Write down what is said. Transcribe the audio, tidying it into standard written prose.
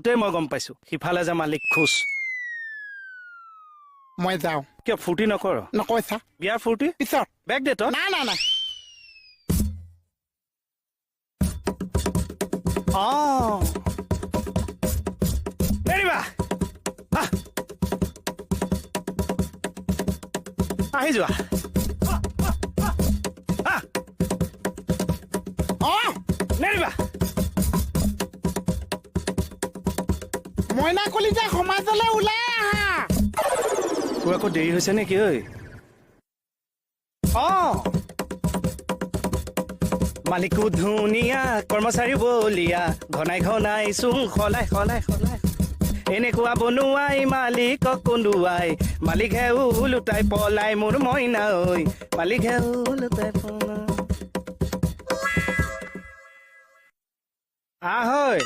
দেখোঁতেই মই গম পাইছো সিফালে যে মালিক খুচ। মই যাওঁ। কিয় ফূৰ্তি নকৰ? নকৈছা। বিয়াৰ ফূৰ্তি? পিছত। বেক ডেটত? না না না। অ, এৰিবা। আহ। আহি যোৱা। আহ। অ। নেৰিবা। মইনা কলিজা, সমাজলৈ ওলাই আহা। তোৰ আকৌ দেৰি হৈছে নেকি ঐ? অ, মালিকো ধুনীয়া, কৰ্মচাৰী বলিয়া, ঘনাই ঘনাই চুং সলাই সলাই সলাই। এনেকুৱা বনোৱাই মালিকক কন্দুৱাই, মালিকহে ওলোটাই পলাই মোৰ মইনা ঐ, মালিকহে ওলোটাই পলাই। আহ হয়।